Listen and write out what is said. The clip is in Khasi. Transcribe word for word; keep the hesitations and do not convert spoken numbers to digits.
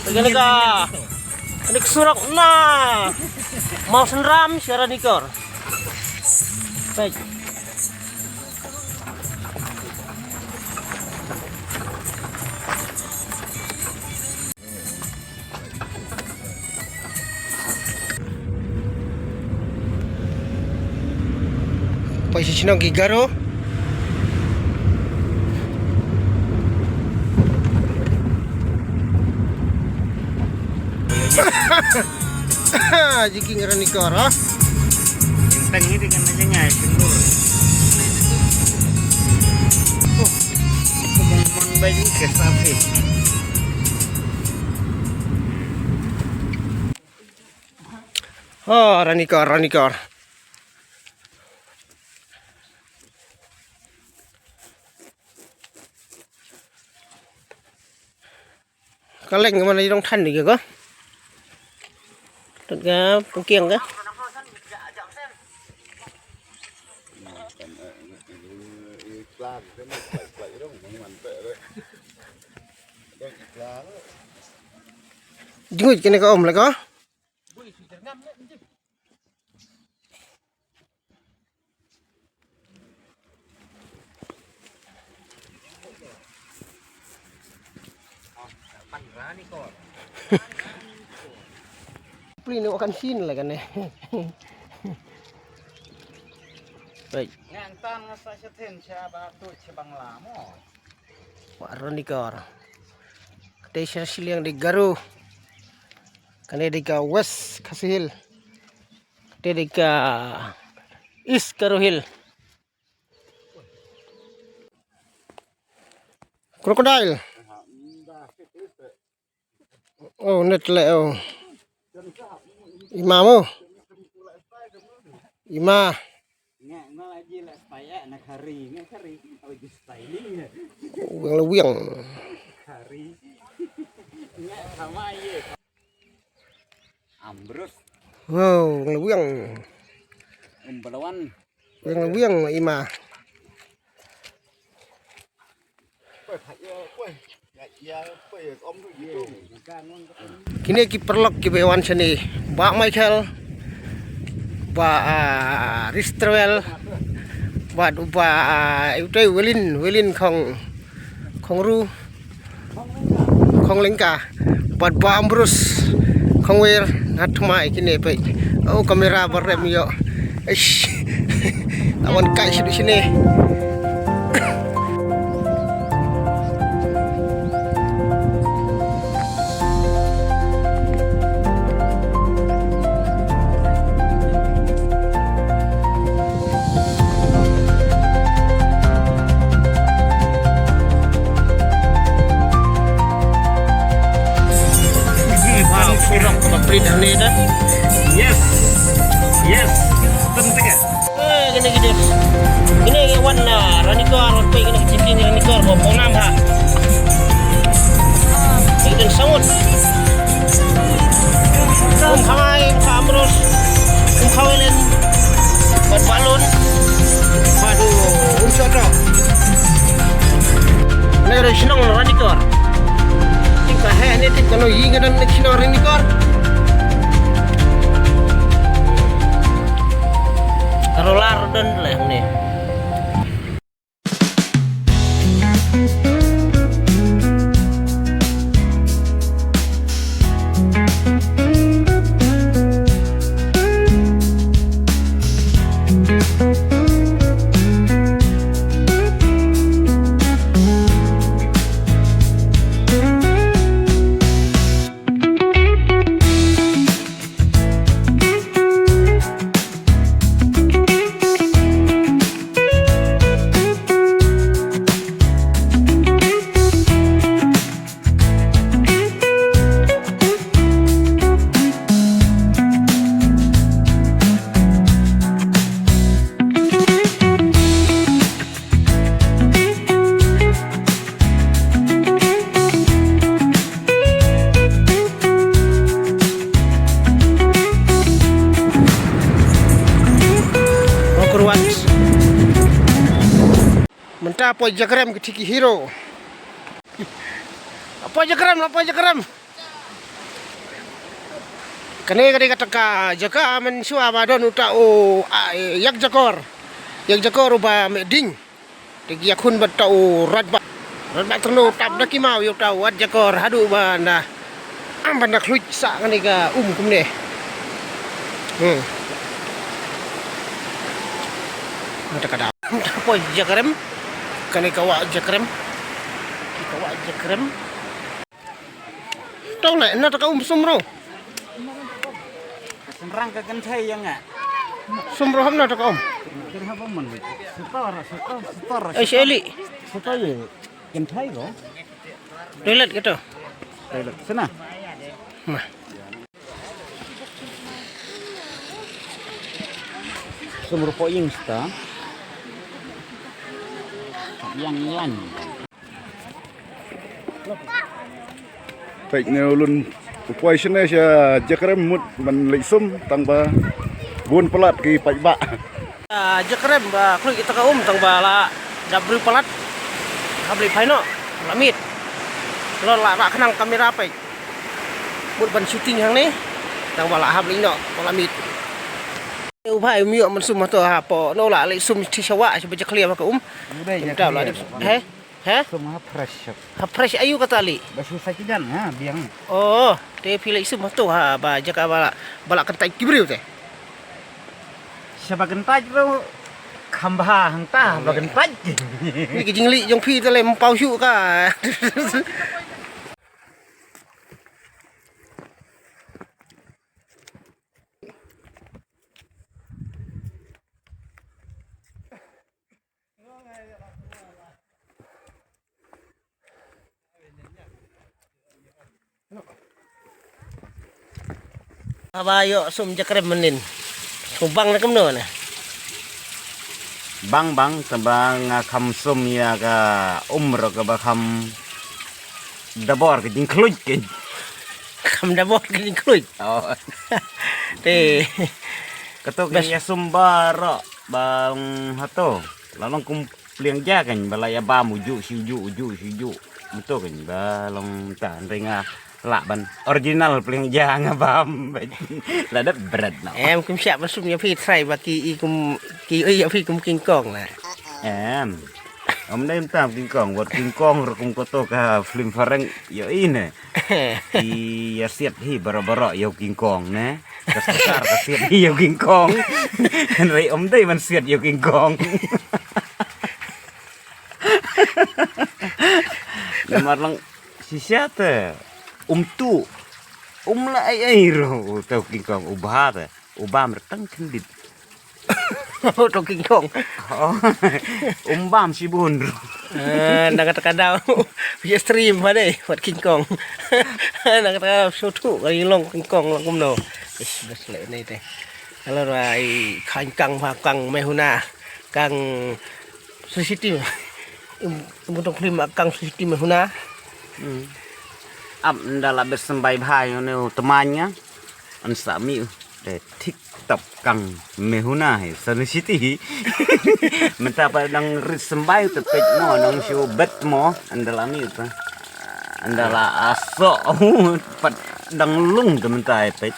Kane ka, kane ka surok na Mawsynram sha Ranikor. Peit. Poi sha shnong ki Garo. Jingkieng Ranikor, ha? Tang ni dengan aja nyai sindur. Oh, mon baju ke sapi. Oh, Ranikor, Ranikor. Ka leng ka man i dong than ni ka ko. Tut ka pungkiang ka. Jngut kane ka om la ka. Pli no kan sin la kan ne. Baik. Ngang tan nga sa sha ten sha ba tu sha Bangla mo. Wa Ranikor. Kate sha shiliang di Garo. Kane di ka West Khasi Hills. Te dei ka East Garo Hills. Crocodile. Oh, net le oh. Ima mo. Ima. Nga nga aji la spaya na kari, nga kari. Au ji styling ya. Wiang le wiang. Kari. Nga sama ye. Ambrus. Wow, wiang le wiang. Umbalawan. Wiang le wiang ima. Kine ki paralok kiba wan shane, Bah Michael, Bah, ah, Ristrewel, bad u Bah, ah, utai Welin, Welin Khong, Khongru. Khong Lengka bad Bah Ambrus Khongwer, nga thymmai kine peit. Oh, kamera ba rem ïoh. Eish. Tawan kai shuh shane. Wow, surok complete hangne da. Yes. Yes. Tentu ya. Eh, kine kine. Kine ke wan na Ranikor, wan pei kine kine Ranikor, ko ponam ha. Kine sangot. Um khawai, um khamrus, um khawelen, bad balun, bad um soto. Ne re shnong Ranikor. Tim ka he ne tim ka no yi ngadan ne shnong Ranikor. Rolar don le ne. Mynta poi Jakrem ki tiki hero. Poi Jakrem la, poi Jakrem. Kane ka dei kata ka jaka mynshuwa ba don uta u, ah, ïakjakor. Ïakjakor uba meh ding. Te ki ïakhun bad uta u Rajbah. Rajbah Tyrno tap da ki maw ïa uta u Rajjakor haduh ba na, am, ba na khluit sah kane ka um kumne. Hmm. Kata ka dei. Kata ka poi Jakrem. Kane ka wah Jakrem. Ka wah Jakrem. Tong le, na ta ka um sumro. Sumrang ka kynthei ïa nga. Sumro ham na ta ka um. Kynthei ba man. Sutor, sutor, sutor. Ai, Shelly. Sutor ye. Kynthei ko. Toilet gitu. Toilet sana. Mah. Sumro po ing sta. Yang yang. Peit ne u Lun u poi shane sha Jakrem mut ban leit sum tang ba bun palat ki paidbah. Ah, Jakrem ba khluit ïa ta ka um tang ba la dap briew palat. Hap leit phai noh, la miet. Lor la rah khnang kamera peit. Mut ban shooting hangne tang ba la hap leit noh, la miet. U bhai um ïoh ban sum hato hapoh, no la leit sum shi sha wah, shi ba jakhlia ba ka um. Udah, jakhlia. He? He? Sum ha fresh. Ha fresh ayu kata li. Ba shu sa kijan ha biang. Oh, te phi leit sum hato ha ba jaka ba la, ba la kyntait ki briew te. Sha ba kyntait ro kham bha hangta ba kyntait. Ni ki jingleit jong phi te le ym paw shuh ka. Haba ïoh sum Jakrem mynnin. Sum bang ne kumno ne? Bang bang tang ba nga kham sum ïa ka um ro kaba kham dabor ka jingkhluit kein. Kham dabor ka jingkhluit. Oh. Te. Kato ka ïa sum baroh ba long hato. La long kum pliang ja kein ba la ïa bam uju shi uju uju shi uju. Muto kein ba long ta hynrei nga lah ban original pliang ja nga bam. La dep bret no. Em kum shah ban sum ïa phi trai ba ki i kum ki i ïa phi kum King Kong la. Em. Om dei mynta King Kong, wat King Kong ruh kum kato ka film phareng ïohi ne. Ki ïa siat hi baroh baroh ïa u King Kong ne. Ka sorkar ka siat hi ïa u King Kong. Hynrei om dei ban siat ïa u King Kong. Namar lang shisha te um tu. Um la ai ai ruh uta u King Kong u bha te. U bam re tang khyndiat. Uta u King Kong. Oh. Um bam shibun ruh. Eh, na kata ka daw. Phi stream ba dei wat King Kong. Na kata ka daw shu tu ka long King Kong long kumno. Ish, best le nei te. Kalau rai kang kang ba kang mehuna. Kang C C T V. Im, im tong phlim kang C C T V mehuna. Hmm. Ap nda la bet symbai bha ïa une u tymmen nga. An sa mi u. Te thik tap kang mehuna hi. Sa ni siti hi. Mynta pat dang rit symbai te peit mo dang shu bet mo. Nda la mi u ta. Nda la aso. Pat dang lung te mynta hi peit.